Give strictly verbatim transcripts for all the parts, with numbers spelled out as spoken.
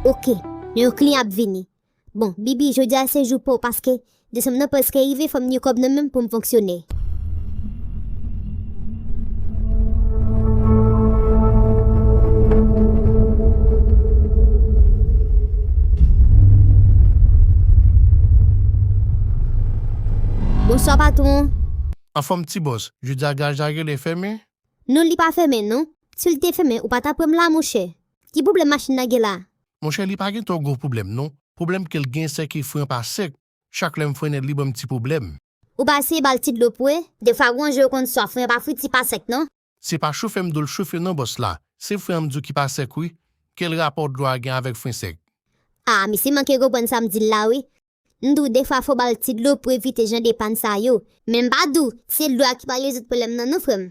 Oke, yon kliyan ap vini. Bon, Bibi, jodi a se jou pa w paske desanm nan prèske rive, fò m gen kòb nan men m pou m fonksyone. Bonswa, patwon. Anfòm, ti bòs, jodi a garaj la rele fèmen? Non, li pa fèmen, non. Si l te fèmen, ou pa t ap wè m la, monchè. Ki pwoblèm machin nan gen la? Monchè, li pa gen twò gwo pwoblèm, non. Pwoblèm ke l gen, se ke fren an pa sèk. Chak lè m frennen l, li ban m ti pwoblèm. Ou pa eseye ba l ti dlo pou wè? Defwa, gon jou yo konn swa, fren an pa friti, pa sèk, non. Se pa chofè m di w l chofe, non, bòs la. Se fren an m di w ki pa sèk, wi. Ki rapò dlo a gen avèk fren sèk? A, misye manke konprann sa m di l la, wi. M di w, defwa, fò w ba l ti dlo pou evite jan de pàn sa yo. Men m pa di w, se dlo a ki pral rezoud pwoblèm nan, non, frè m.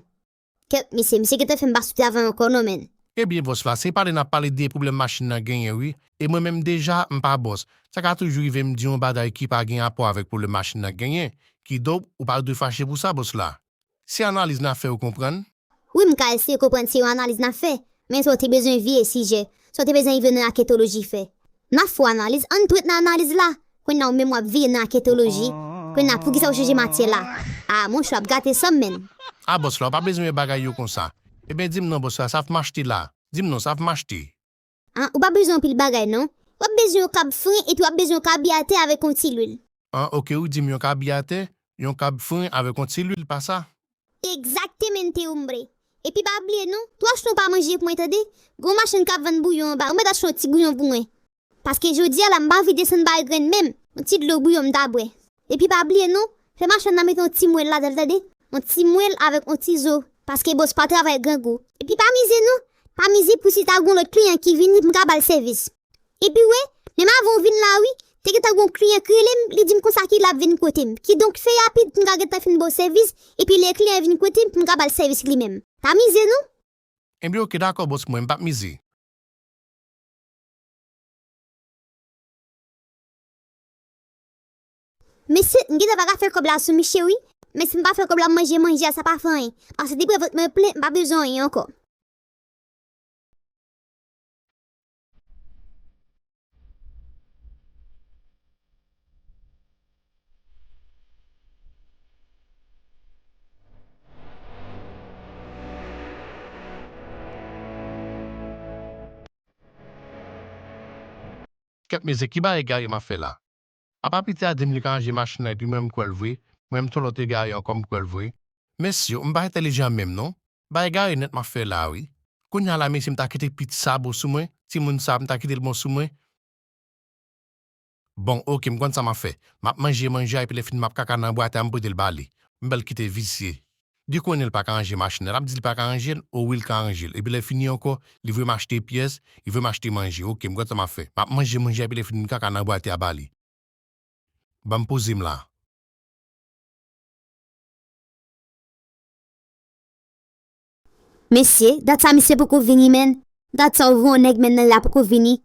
Kèt, mesye, misye gentan fè m pa sipòte avè w ankò non, menn. Ebyen, bòs la, se pale n ap pale de pwoblèm machin nan genyen, wi. E mwen menm deja, m pa bòs. Sa ka toujou rive m di yon bagay ki pa gen rapò avèk pwoblèm machin nan genyen. Kidonk, ou pa dwe fache pou sa, bòs la. Se analiz n ap fè, ou konprann? Wi, m ka eseye konprann se yon analiz n ap fè. Men sa w te bezwen vire sijè. Sa w te bezwen rive nan raketoloji fè. N ap fè w analiz, ann tou ret nan analiz la. Kounye a ou menm w ap vire nan raketoloji. Kounye a poukisa w chanje matyè la? A, monchè, w ap gate san m, menn. A, bòs la, w pa bezwen wè bagay yo konsa. Ebyen, di m non, bòs la, sa ap m achte la? Di m non, sa ap m achte? An, ou pa bezwen anpil bagay, non. W ap bezwen yon kab fren epi w ap bezwen yon kabiyatè avèk yon ti lwil. An, oke, ou di m yon kabiyatè, yon kab fren avèk yon ti lwil, pa sa? Exactamente, hombre. Epi pa bliye non, tou achte yon pa manje pou mwen tande. Gon machann k ap vann bouyon anba, ou mèt achte yon ti bouyon pou mwen. Paske jodi a la m pa anvi desann bay grenn menm, yon ti dlo bouyon m ta bwè. Epi pa bliye non, fè machann nan mete yon ti mwèl ladan l tande, yon ti mwèl avèk yon ti zo, paske bòs pa travay grangou. Epi pa mize non, pa mize pou si ta gon lòt kliyan ki vini pou m ka ba l sèvis. Epi w wè, menm avan w vin la wi, te gentan gon kliyan k rele m, li di m konsa ke l ap vin kote m. Kidonk fè rapid pou m ka gentan fin ba w sèvis, epi lè kliyan vin kote m pou m ka ba l sèvis li menm. Pa mize non. Ebyen oke, dakò bòs mwen, m p ap mize. Mesye, m gentan pa ka fè kòb la sou misye wi, men si m pa fè kòb la m manje manje a sa pa fè anyen, paske depi vant mwen plen m pa bezwen anyen ankò. Kèt mesye, ki bagay egare m ap fè la? Apa piti a di m li ka ranje machin nan epi mwen m kwè l vre, mwen m t on lòt egare ankò m kwè l vre. Mesye, m pa entèlijan menm non. Bagay egare nèt m ap fè la wi. Kounye a la mesye m ta kite piti sa bon sou mwen, timoun sa m ta kite l bon sou mwen. Bon, oke, m konn sa m ap fè. M ap manje manje a epi lè fini m ap kaka nan bwat a m pote l ba li. M ba l kite visye. Li konnen l pa ka ranje machin nan. L ap di l pa ka ranje l, o wi l ka ranje l. Epi lè fini ankò, li voye m achte pyès, li voye m achte manje. Oke, m konn sa m ap fè. M ap manje manje a epi lè fini m kaka nan bwat a ba li. Ban m poze m la. Mesye, dat sa misye poko vini menn. Dat sa ou voye yon nèg menn nan la poko vini.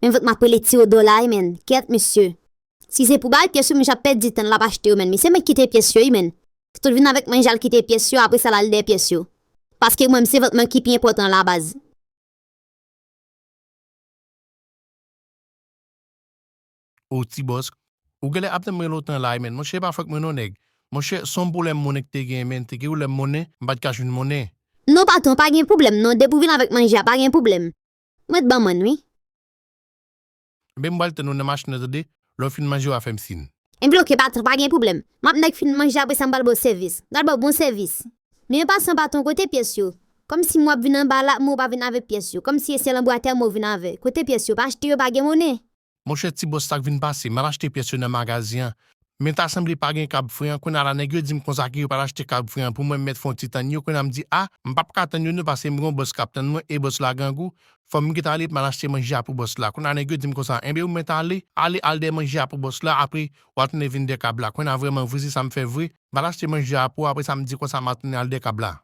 Men vant m ap rele ti odò la wi menn. Kèt mesye. Si se pou bay pyès yo, misye ap pèdi tan l ap achte yo menn. Misye mèt kite pyès yo wi menn. Sot vin avèk manje al kite pyès yo, apre sa l al dèyè pyès yo. Paske mwen, se vant mwen ki pi enpòtan la baz. O ti bòs, ou genlè ap tann mwen lontan la wi menn. Monchè, pa fòk mwen non nèg. Monchè, se yon pwoblèm monnen ki te genyen menn. Te gen pwoblèm monnen, m pa t ka jwenn monnen. Non patwon, pa gen pwoblèm non. Depi w vin avèk manje a, pa gen pwoblèm. Mwen t ban mwen wi. Ebyen m pral tann ou nan machin nan tande. Lè w fin manje w a fè m siy. Ebyen oke patwon, pa gen pwoblèm. M ap nèk fin manje apre sa m pral ba w sèvis. M pral ba w bon sèvis. Men an pasan patwon, kote pyès yo? Kòmsi mwen ap vin anba la, men w pa vin avèk pyès yo. Kòmsi e sèl anbwatè mwen w vin avè. Kote pyès yo? Pa achte yo, pa gen monnen. Monchè ti bòs, sa k vin pase, m al achte pyès yo nan magazen an. Men ta sanble pa gen kab fren an. Kounye a la nèg yo di m konsa ke yo pral achte kab fren an pou mwen, m mèt fè yon ti tann yo. Kounye a m di a, m p ap ka tann yo non, paske m gen yon bòs k ap tann mwen e bòs la grangou. Fò m gentan ale pou m al achte manje a pou bòs la. Kounye a nèg yo di m konsa, enben ou mèt ale, ale al dèyè manje a pou bòs la, apre w al tounen vin dèyè kab la. Kounye a vrèman vre se sa m fè vre, m al achte manje a pou w, apre sa m di konsa m al tounen al dèyè kab la.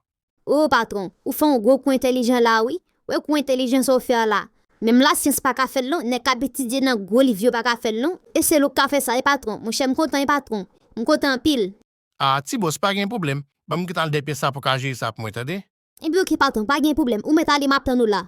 O patwon, ou fè yon gwo kou entèlijan la wi. Wè kou entèlijan sa w fè a la. Menm lasyans pa ka fè l non, nèg k ap etidye nan gwo liv yo pa ka fè l non. E se lou k ka fè sa wi patwon. Monchè m kontan wi patwon. M kontan anpil. A ti bòs, pa gen pwoblèm. Ban m gentan al dèyè pyès sa pou w ka jere sa pou mwen tande. Ebyen oke patwon, pa gen pwoblèm. Ou mèt ale, m ap tann ou la.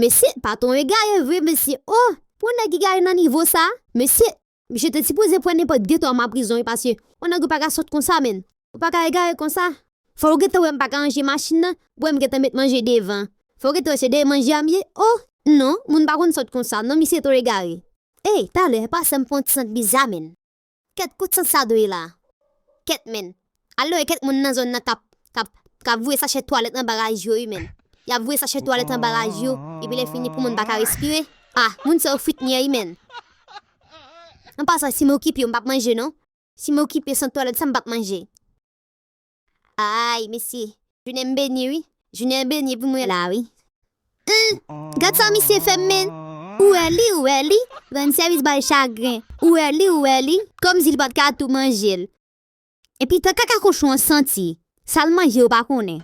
Mesye, patwon egare vre, mesye. Oh, pou nèg egare nan nivo sa, mesye, misye te sipoze pran nenpòt de twa mwa prizon, wi, paske yon nèg ou pa ka sòt konsa, menn. Ou pa ka egare konsa. Fò w gentan wè m pa ka ranje machin nan, pou wè m gentan met manje devan. Fò w gentan wè se dèyè manje a m ye. Oh, non, moun pa konn sòt konsa, non, misye twò egare. Ey, talè, pase m pran ti sant bizar, menn. Kèt, kout sant sa dwe la. Kèt, menn. Alò, e kèt moun nan zòn nan k ap, k ap, k ap voye sachè twalèt anba raj yo, wi, menn. Y ap voye sachè twalèt anba raj yo, epi lè fini pou moun pa ka respire. Ah, moun sa yo fwit nyè, wi, menn. An pasan, si m okipe yo, m p ap manje, non. Si m okipe sant twalèt sa, m p ap manje. Ay, mesye, jounen m beni, wi. Jounen an beni pou mwen la, wi. Hum, gad sa misye fè m, menn. Ou wè li, ou wè li, rann sèvis bay chagren. Ou wè li, ou wè li, kòmsi li pa t ka tou manje l. Epi tan kaka kochon an santi, sa l manje ou pa konnen.